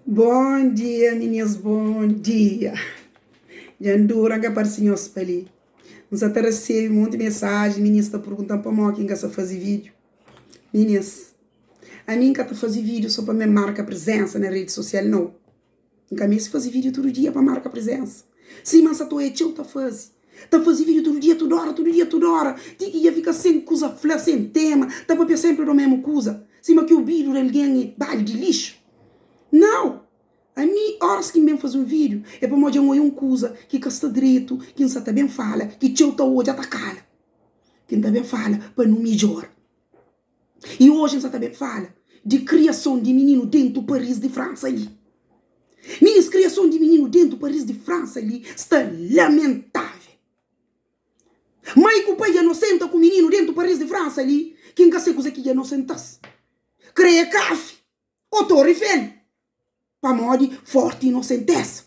Bom dia minis bom dia Dja N dura N ka parse nhos pa li N sa ta resebe monti mensaji minis ta pergunta-m pamodi ki N ka sa faze vídiu Minis ami N ka ta faze vídiu so pa mi marka prezénsa na redi sosial nau N ka meste faze vídiu tudu dia pa marka prezénsa Sima N sa ta oja txeu ta faze Ta faze vídiu tudu dia tudu óra tudu dia tudu óra ti ki dja fika sen kuza fla sen tema ta papia sénpri di mésmu kuza Sima ki obidu di algen é baldi di lixu. Nau! Ami, óras ki N ben faze un vídiu, é pamodi dja N odja un kuza ki ka sta dretu, ki N sa ta ben fala, ki txeu ta odja ta kala, ki N ta ben fala pa nu midjora. I oji N sa ta ben fala di kriason di mininu dentu Paris di Fransa li. Minis, kriason di mininu dentu Paris di Fransa li sta lamentável. Mai ku pai dja nosenta ku mininu dentu Paris di Fransa li, ki N ka se kuze ki dja nosenta-s. Kre é kafe. Ô Torre Eiffel, pamodi forti inosentesa.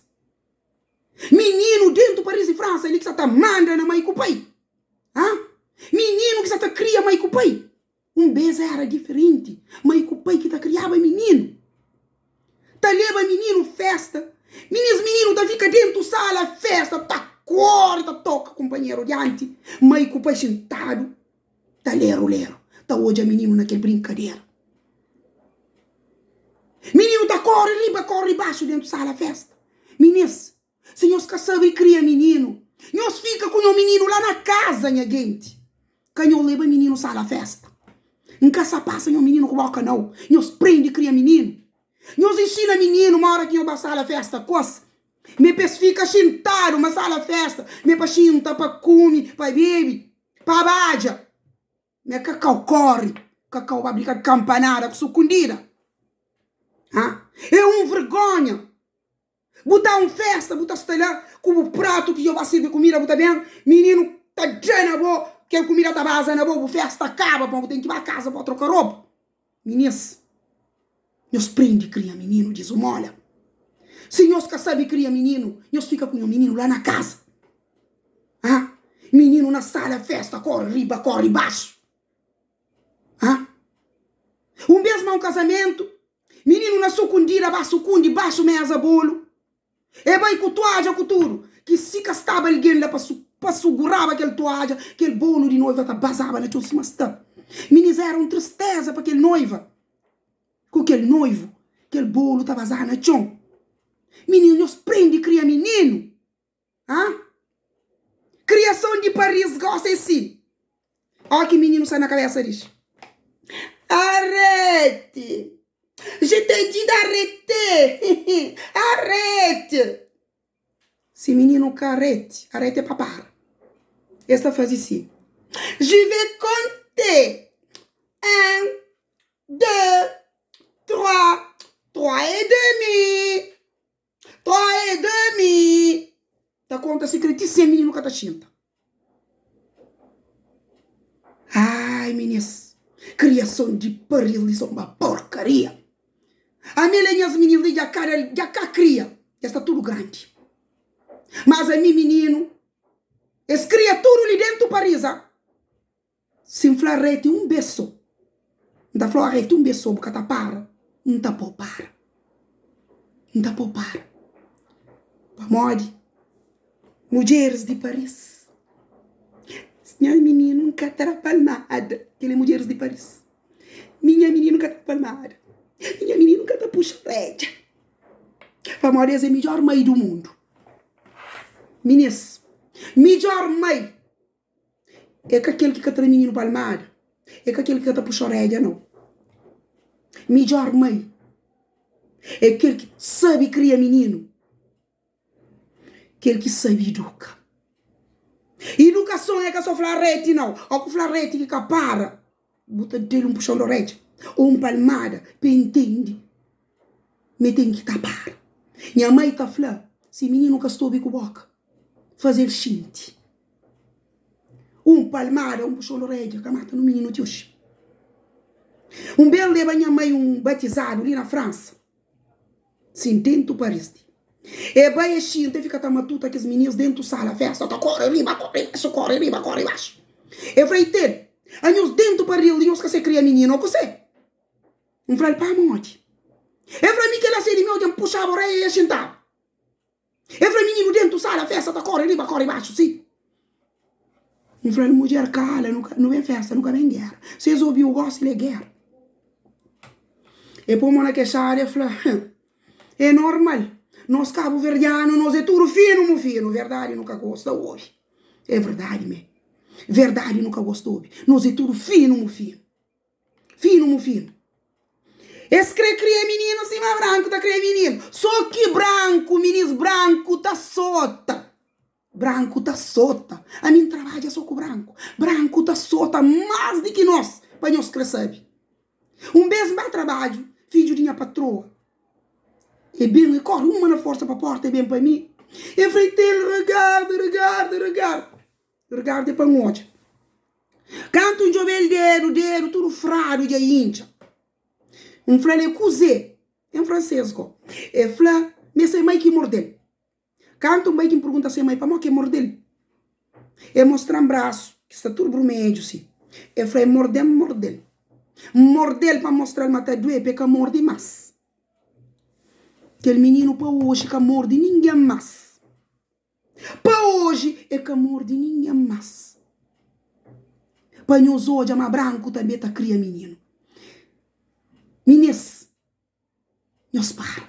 Mininu dentu Paris di Fransa li ki sa ta manda na mai ku pai. Ha? Mininu ki sa ta kria mai ku pai. Un bes era diferenti, mai ku pai ki ta kriaba mininu. Ta leba mininu festa, minis mininu ta fika dentu sala festa ta kore ta toka kunpanheru dianti, mai ku pai xintadu. Ta leru leru, ta odja mininu na kel brinkadera. Mininu ta kore riba, kore baxu dentu sala festa. Minis, si nhos ka sabe kria mininu, nhos fika ku nho mininu la na kaza, nha genti. Ka nho leba mininu sala festa. N ka sa pasa nho mininu ku boka nau. Nhos prende kria mininu. Nhos inxina mininu ma ora ki nho ba sala festa kos, me pa es fika xintadu ma sala festa, me pa xinta, pa kume, pa bebe. Pa badja me kakau kori kakau ba brinka kampanada ku sukundida ha é un vergonha bu ta un festa bu ta sta la ku bu pratu ki dja ba sirbi kumida bu ta ben mininu ta da na bo kel kumida ta baza na bo bu festa kaba pamodi bu ten ki ba kaza pa troka ropa minis Nhos prende kria mininu di zumola. Si nhos ka sabe kria mininu, nhos fika ku nho mininu la na kaza. Ha? Mininu na sala festa, kore riba, kore baxu. Ha? Un bes ma un kazamentu, mininu na sukundida ba sukundi baxu meza bolu. E bai ku tuadja ku tudu, ki si ka staba algen la pa pa suguraba kel tuadja, kel bolu di noiva ta bazaba na txon sima sta. Minis era un tristeza pa kel noiva ku kel noivu, kel bolu ta bazaba na txon. Mininu, nhos prende kria mininu. Ha? Kriason di Paris gosi é si. Ó ki mininu sai na kabesa diz. Arrete! Je t'ai dit d'arrêter! Arrete! Si mininu ka arrete, arrete é pa para. Es ta faze si. Je vais compter. Un, deux, trois, trois et demi. Trois et demi. Ta konta si kre ti sen mininu ka ta xinta. Ai minis, kriason di Paris li son ba porkaria. Ami la nhas minis li dja ka dja ka kria, dja sta tudu grandi. Mas ami mininu, es kria tudu li dentu Paris ah. Si N fla reti un bes so, N ta fla-u reti un bes so, bu ka ta para, N ta pô-u para. N ta pô-u para. Pamodi mudjeris di Paris, nha mininu N ka ta da palmada, kel-li é mudjeris di Paris, mi nha mininu N ka ta da palmada, mi nha mininu N ka ta puxa oredja, pamodi es é midjór mai di mundu. Minis, midjór mai. É ka kel ki ka ta da mininu palmada, é ka kel ki ka ta puxa oredja, nau. Midjór mai é kel ki sabe kria mininu, kel ki sabe iduka. Idukason é ka so fla reti, nau. Ó ku fla reti ki ka para, bu ta da-l un puxon di oredja ô un palmada pa el ntende ma el ten ki ka para. Nha mai ta fla, si mininu ka sta obi ku boka, faze-l xinti. Un palmada, un puxon di oredja ka mata no mininu ti oxi. Un bes leba nha mai un batizadu li na Fransa, sin dentu Paris di. E bai e xinta e fika ta matuta kes minis dentu sala festa ta kore riba kore baxu kore riba kore baxu. E fla Itel, anhos dentu Paril di nhos ka se kria mininu o kuse? N fla-l, Pamodi? El fla, Mi kel-la se di mi. meu dja N puxaba oreia i e xintaba. E fla mininu dentu sala festa ta kore riba kore baxu si. N fla-l mudjer kala nu ka nu ben festa nu ka ben gera. Si es obiu gosi la é gera. E po mo na kexada e fla hum é normal nos kabuverdianu nos é tudu finu mufinu verdadi nu ka gosta obi. É verdadi me verdadi nu ka gosta obi nos é tudu finu mufinu. Finu mufinu. Es kre kria mininu sima branku ta kria mininu. So ki branku, minis branku ta sota. Branku ta sota. Ami N trabadja so ku branku. Branku ta sota más di ki nos, pa nhos kre sabe. Un bes N ba trabadju, fidju di nha patroa, e ben, e kore uma na forsa pa porta, e ben pa mi, e fla, Itel, regarda, regarda, regarda. Regarda é pa N odja. Kantu N djobe-l dedu, dedu tudu fradu dja intxa. N fla-l é kuzê? En fransês go. E fla ma é se mai ki morde-l. Kantu N bai ki N pergunta se mai pamodi ki e morde-l, e mostra-m brasu ki sta tudu brumedju si. E fla e morde-m, N morde-l. N morde-l pa N mostra-l ma ta duê pa e ka morde más. Kel mininu pa oji ka morde ningen más. Pa oji e ka morde ningen mas. Pa nhos odja ma branku tanbe ta kria mininu. Minis, nhos para.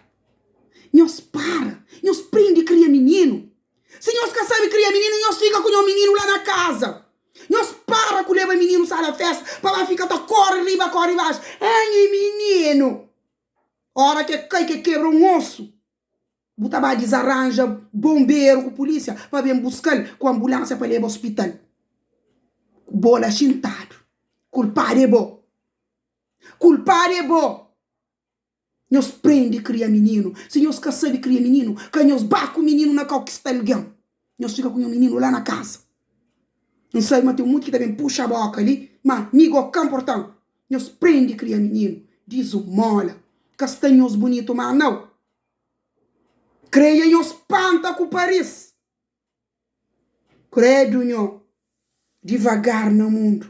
Nhos para. Nhos prende kria mininu. Si nhos ka sabe kria mininu, nhos fika ku nho mininu la na kaza. Nhos para ku leba mininu sala festa pa ba fika ta kore riba kore baxu. Ai nha mininu! Ora ke kai ke kebra un osu. Bu ta ba dizaranja bonberu ku pulisia pa ben buska-l ku anbulansia pa leba ospital. Bo la xintadu. Kulpadu é bo. Kulpadu é bo. Nhos prende kria mininu. Si nhos ka sabe kria mininu, ka nhos ba ku mininu na kau ki sta algen. Nhos fika ku nho mininu la na kaza. N sabe ma ten mutu ki ta ben puxa boka li, ma mi go ka nporta-m. Nhos prende kria mininu. Dizumola. Ka sta nhos bunitu má nau. Kreia nhos panta ku Paris. Kredu nho, divagar na mundu.